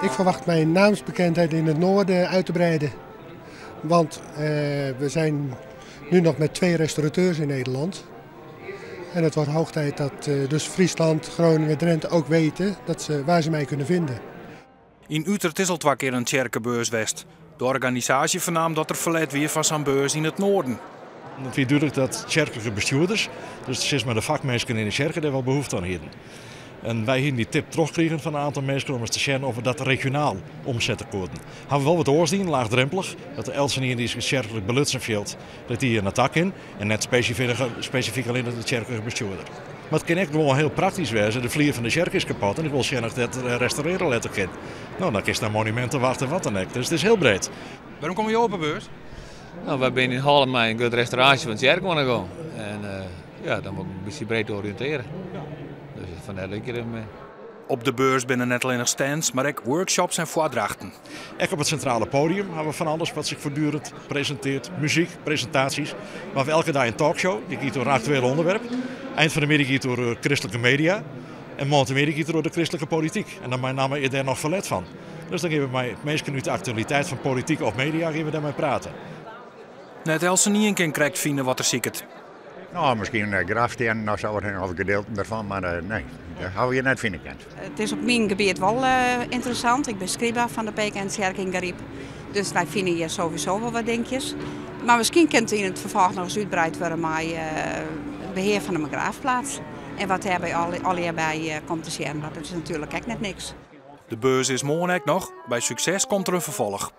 Ik verwacht mijn naamsbekendheid in het noorden uit te breiden. Want we zijn nu nog met 2 restaurateurs in Nederland. En het wordt hoog tijd dat dus Friesland, Groningen, Drenthe ook weten waar ze mij kunnen vinden. In Utrecht is al 2 keer een tsjerkebeurs west. De organisatie vernam dat er verlet weer van zo'n beurs in het noorden. Het is duidelijk dat tsjerkelijke bestuurders, dus zeg maar de vakmensen in de tsjerken, daar wel behoefte aan hebben. En wij hier die tip terugkregen van een aantal mensen om eens te zien of we dat regionaal omzetten konden. Hebben we wel wat oorzien, laagdrempelig, dat de Elsenien die zich tsjerkelijk belutsen veld, dat die een attack in en net specifiek alleen de tsjerkelijke bestuurder. Maar het kan echt wel heel praktisch wezen. De vlier van de kerk is kapot en ik wil zien dat het restaureren letter kind. Dan is daar monumenten wachten wat dan ook. Dus het is heel breed. Waarom kom je op een beurs? Wij zijn in Haarlem met een grote restauratie van de kerk gaan. En dan moet ik een beetje breed oriënteren. Dus vandaar dat ik er mee. Op de beurs binnen net alleen nog stands, maar ook workshops en voordrachten. Echt op het centrale podium hebben we van alles wat zich voortdurend presenteert. Muziek, presentaties. Maar we elke dag een talkshow, die gaat door een actueel onderwerp. Eind van de middag gaat door christelijke media. En morgenmiddag gaat door de christelijke politiek. En dan mijn naam is daar nog verlet van. Dus dan geven we mij het meest nu de actualiteit van politiek of media, gaan we daarmee praten. Net Elsenien krijgt vinden wat er ziekt. Misschien een grafsteen of zo, of een gedeelte daarvan, maar nee, dat hou je net vinden kent. Het is op mijn gebied wel interessant. Ik ben scriba van de PKN-kerk in Garyp. Dus wij vinden hier sowieso wel wat dingetjes. Maar misschien kunt u in het vervolg nog eens uitbreid worden met het beheer van de begraafplaats. En wat daarbij al hierbij komt te zien, dat is natuurlijk ook net niks. De beurs is morgen ook nog. Bij succes komt er een vervolg.